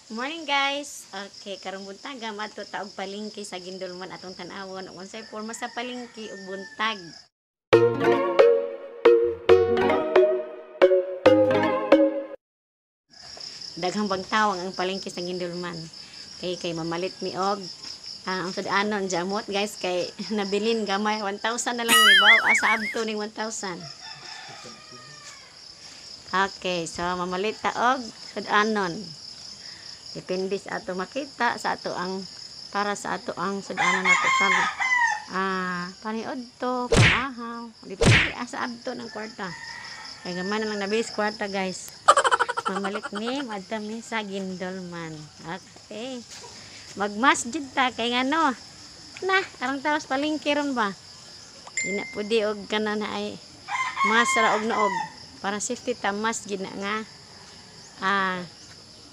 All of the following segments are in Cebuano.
Morning, guys. Okay, karong buntaga madto ta og palengke sa Guindulman, atong tan-awon ug unsay porma sa palengke ug buntag. Daghang bang tawang ang palengke sa Guindulman. Kay kay mamalit mi og ang sud-anon jamot, guys, kay nabilin gamay, 1,000 na lang ni baw asa abto ning 1,000. Okay, so mamalit ta og sud-anon. Depende sa ato makita sa ato ang para sa ato ang sud-anon nato sa paniod to, pamahaw. Depende asa abto ng kwarta. Kay gamay na lang nabilis kwarta, guys. Mamalit mi, madto mi sa Guindulman. Okay. Magmasjid ta kay ngano. Na, arang tawas palengke ron ba? Di na pwede og kana na ay masara og noog. Para safety ta masjid na nga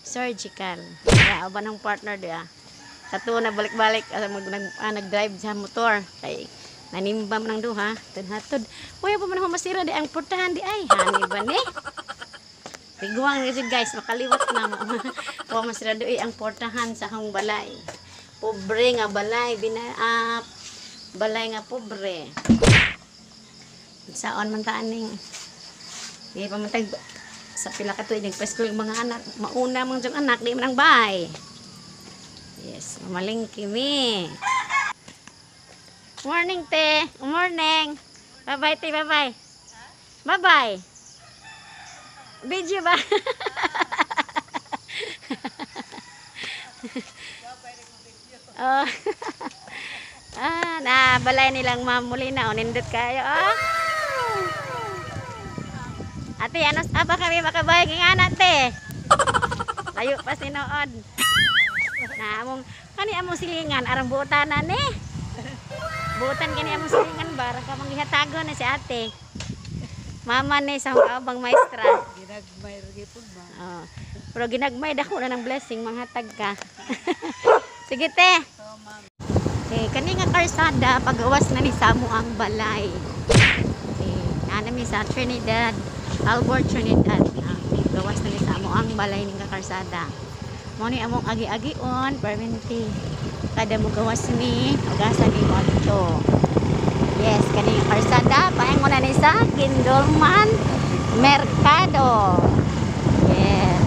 surgical. Kaya uban ng partner diya. Kato na balik-balik mag, nag, nag-drive sa motor kay nanimbam ng duha. Tunhatod. Uy, pa man masira di ang portahan di ay. Hani ba ni? Tiguang kasi, guys, makaliwat na. Wa masira di ang portahan sa akong balay. Pobre nga balay, bina balay nga pobre. Saon man ta aning di pa man tag sa pila ka tuig nagpa-school ang mga anak, mauna man jung anak di man ang bahay. Yes, mamalengke mi. Morning, te. Morning. Bye-bye, te. Bye-bye. Bye-bye. Video ba? Oh. Na balay nilang ma'am muli na nindot kayo. Oh. Ate, ano apa kami makabay nga na, te. Layo pa sinuod. Na among kani among silingan arang buotan na ni. Buotan kani among silingan bara ka manggihatagon na si ate. Mama ni sa abang maestra. Ginagmay ra gyud ba? Oh. Pero ginagmay dako na ng blessing manghatag ka. Sige, te. Okay, kani nga karsada pagawas na ni sa amo ang balay. Okay, naa mi sa Trinidad, Albert Trinidad. Okay, gawas na ni sa amo ang balay ning karsada. Mo ni among agi-agion permanente. Kada mo gawas ni ugasan ni adto. Yes, kani nga karsada paingon na ni sa Guindulman Mercado. Yes.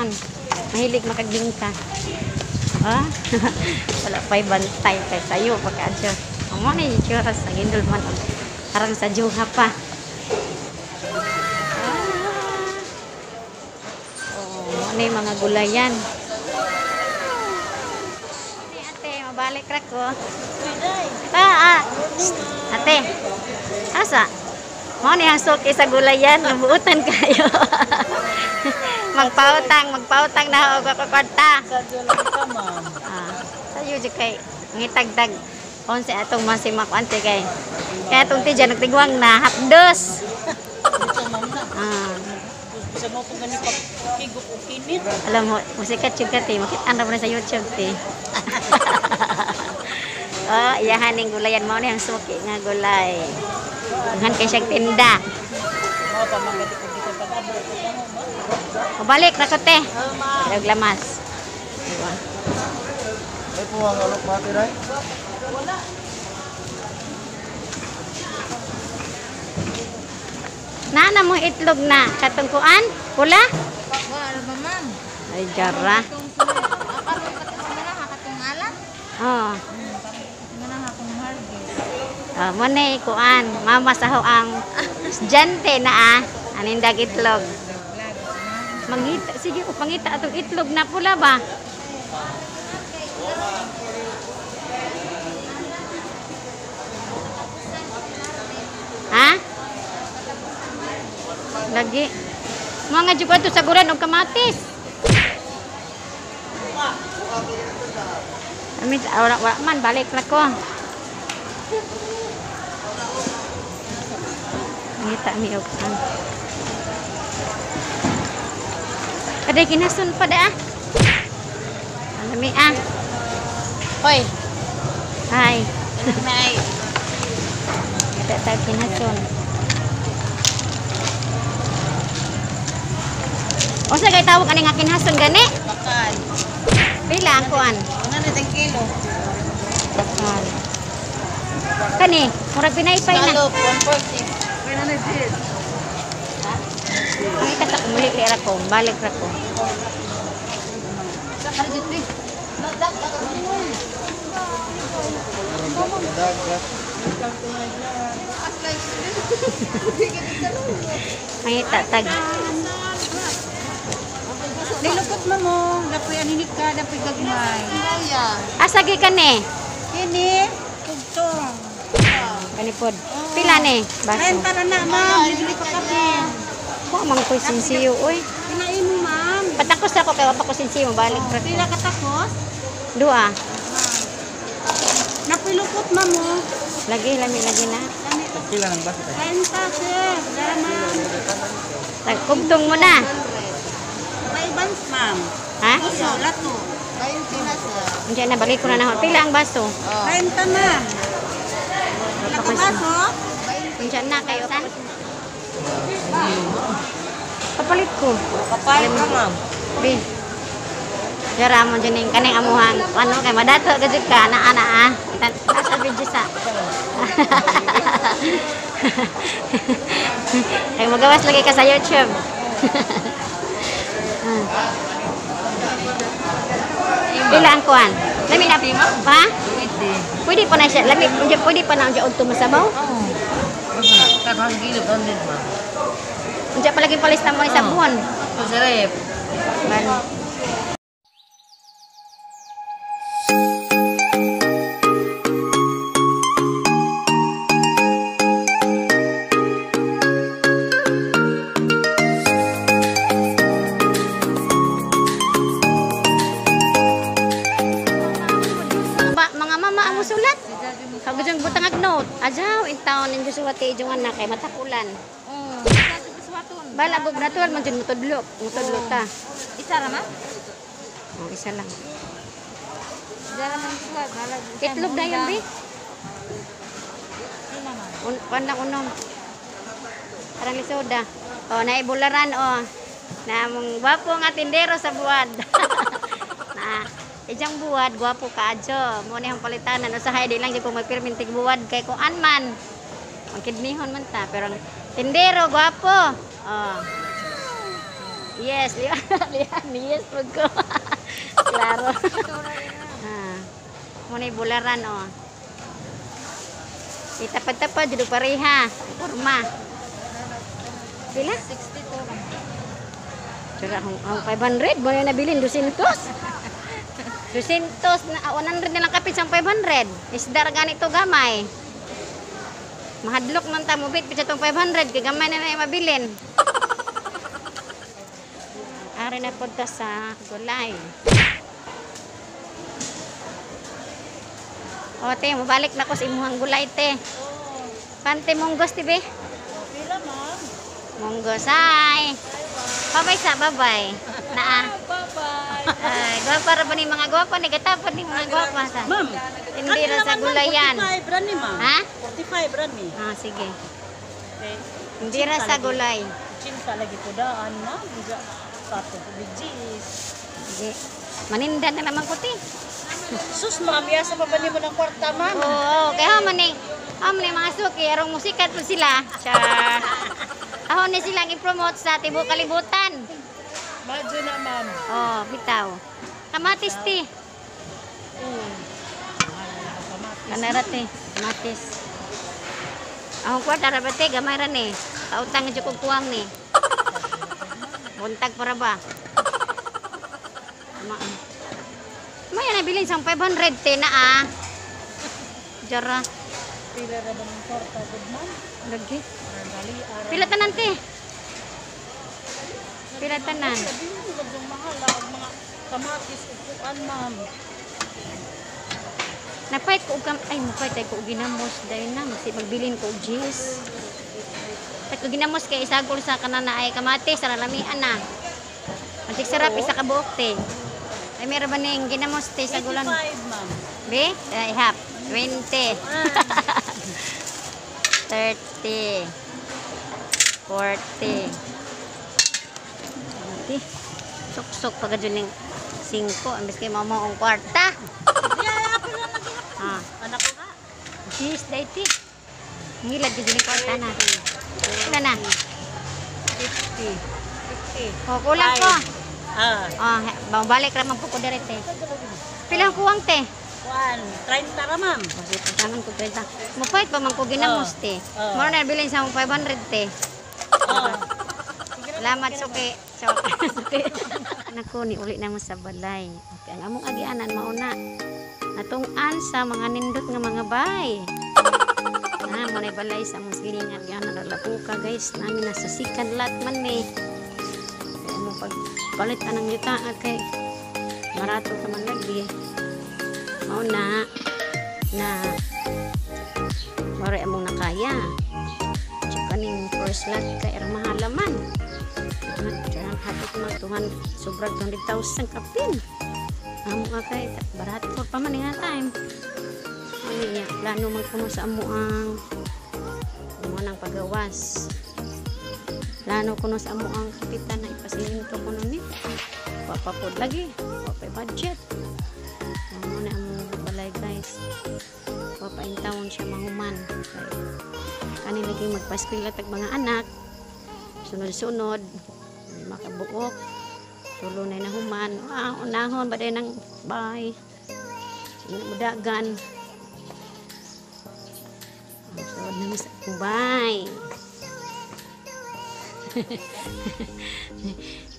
kuan. Mahilig makagbingka. Ah, wala pa'y bantay kay sayo pagka-adyo. Ang mga ni itsura sa gindol man. Parang sa juha pa. Ah. Oh, ano yung mga gulayan. Ate, ate, mabalik ra ko. Ah, ah. Shh, ate. Asa? Mao ni ang suki sa gulayan, nabuutan kayo. Magpautang, magpautang na og ako kwarta. Sadyo lang ka, ma'am. Ah, sayo jud kay ngitagdag onse atong masimak ante kay. Kaya atong tidya nagtigwang na hapdos. Ito, ma'am na. Ah, Sa mo kung gani pa higop o kinit. alam mo, musikat jud ka te, makita na mo na sa YouTube te. Oh, iyahan ning gulayan mao ni ang suki nga gulay. Daghan kay siyang tinda. Mao pa magati ko dito pag-abot ko mo, ma'am. Pabalik ra ko te. Oh, ma'am. Og lamas. Diba? Ay po ang alok pati ray. Nana mo itlog na katungkuan? Pula? Wala ba, ma'am? Ay jara. Karon pa na hakatong alat. Oh. Nga akong harvest. Oh, mo na kuan, mama sa ho ang estudyante na ah. Anindag itlog. Mangita, sige ko pangita atong itlog na pula ba? Ha? Lagi. Mga jud ato saguran og kamatis. Amit wala wala man balik ra ko. Ngita mi og an. Kaday kinasun pa da. Alami ah. Hoy, Hi. may Kita ta kinasun. Unsa kay tawag ani nga kinasun gani? bakal. Pila ang kuan? Una na tang kilo. Bakal. Kani, murag pinaypay na. Scallop 140. Ay kata kumuli ra ko, balik ra ko. Ay tatag. Nilukot mo mo, dapoy aninig ka, dapoy gagmay. Asa gi kani? Kini, kugtong. Kani pod. Pila ni? Baso. Renta na na, ma'am. Libre pa kape. Wa man koy sinsiyo oy. Kinain mo, ma'am. Patakos ako kay wa pa ko sinsiyo, balik ra ko. Pila ka takos? Dua. Napilukot, ma'am, oh. Lagi lami lagi na. Pila ng baso tay. Renta, sir. Dara, ma'am. Tagkugtong mo na. Paibans, ma'am. Ha? Puso, lato. Unsa na balik ko na nahon. Pila ang baso? Renta, ma'am. Pila ka baso? Unsa na kayo san? Papalit ko. Kapalit ka, ma'am. Bi. Jara mo dyan yung kaning amuhan. Ano kay madato ka jud ka ana ana ah. Asa video sa. Kay magawas lagi ka sa YouTube. Ah. Pila ang kuan? Lami na pa? Pwede. Pwede pa na siya. Lami, pwede pa na unja udto masabaw. Oo. Kakuha kilo, 100, ma'am. Unja palagi palista mo ni sabon. Ito sa rep. Ban. Ba, mga mama ang musulat. Kag butang ag note. Ajaw in town ninyo suwati ijong anak kay matakulan. Oo. Bala gog natural man jud mutudlo, mutudlo ta. Isa ra, ma'am? Oh, isa lang. Dara man suwat. Bala. Itlog na yun, bi. Un, lang unom. Parang lisoda. Oh, naibularan oh. Na mong gwapo nga tindero sa buwad. Na ijang buwad gwapo kaadyo. Mo ni ang palitanan usahay di lang jud ko magpirmintig buwad kay kuan man. Ang kidnihon man ta pero ang tindero gwapo. Oh. Yes, lian, yes pud ko. Klaro. Ah. Mo ni bularan oh. Itapad-tapad jud pareha. Porma. Pila? 62 lang. Tsura ang 500 mo na nabilin 200. 200 na 100 na lang kapit sa 500. Isda ra ganito gamay. Mahadlok man ta mubit pit sa tong 500 kay gamay na na mabilin. Ari na pod ta sa gulay. O te, mobalik na ko sa imuhang gulay te. Pante munggos ti be. Pila, ma'am? Munggos ay. Bye-bye sa bye-bye. Naa. Bye-bye. Ay, gwapa ra ba ni mga gwapa ni gatapad ni mga gwapa sa. Ma'am, Hindi ra sa gulayan. 45 ra ni, ma'am. Ha? 45 ra ni. Ah, sige. Okay. Hindi ra sa gulay. Cinta lagi ko daan, ma'am. Biga kato ko bijis. Sige. Maninda na naman ko ti. Sus, ma'am, yasa pa ba nimo ng kwarta, ma'am? Oo, kaya man ni mga suki arong musikat po sila. Char. Ahon ni silang i-promote sa tibuok kalibutan. Madyo na, ma'am. Oh, bitaw. Kamatis ti. Kanara ti, kamatis. Ahon kwarta ra ba ti, gamay ra ni. Kautang jud kog kuwang ni. Buntag para ba? Ma. Maya na bilin sang 500 te na ah. Jara. Pila ra ba ng kwarta, good, ma'am? Lagi. Dali, ara. Pila tanan te? Pila tanan? Sabi mo, ang mahal, ang mga kamatis, upuan, ma'am. Napait ko og kam ay mupait ay ko og ginamos dahil na magsi magbilin ko og cheese. Pait ko ginamos kay isagol sa kanan na ay kamatis sa lamian na. Antik sarap isa ka buok te. Ay meron ba ning ginamos te sa gulan? 85, ma'am. Be, ay half 20. 30. 40. 40. Suksok pa ka dyan ng 5. Ambis kay mama ang kwarta. Yeah, ako na lagi. Ah. Anak ko ha. Cheese, daiti. Ngilad ka dyan yung kwarta na. Wala na. 50. 50. O, kulang ko. Ah. Oh, balik ra man po ko dire te. Pila ang kuwang te? 1, 30 ra, ma'am. O, sige, pagtangan ko 30. Mupait pa man ko ginamos te. Oh. Moro na bilin sa akong 500 te. Oh. Salamat suki. Suki. Suki. Nako ni uli na mo sa balay. Okay, ang among agianan mauna. Natung-an sa mga nindot nga mga bay. Ah, mo na balay sa among silingan agianan ka guys. Nami nasa sikan lot man ni. Kaya mo pag palit anang yuta at kay marato ka man lagi. Mauna na mara among nakaya. Tsaka ning first lot kay er mahalaman. Hapit mga 200, sobrang 200,000 kapin. Amo nga kay barato pa man nga time. Ano niya, plano man kuno sa amo ang amo nang pagawas. Plano kuno sa amo ang kapitan na ipasiminto kuno ni. Papapod lagi, papay budget. Amo na amo balay guys. Papaintawon siya mahuman. Kay kani lagi magpa-eskwela tag mga anak. Sunod-sunod makabuok tulo na nahuman unahon ba din ng bye mudagan sunod na sa akong bye.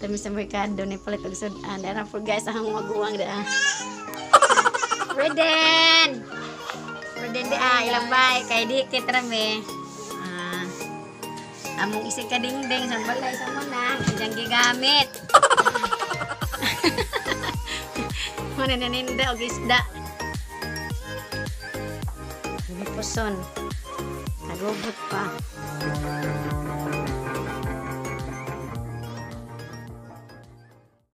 Tami sa merkado ni palit og sudan dara po guys ang maguwang da. Reden Reden di ilang bye kay dikit rami. Among isig ka dingding sa balay sa muna diyang gigamit. Muna naninda og isda. Puson. Kagubot pa.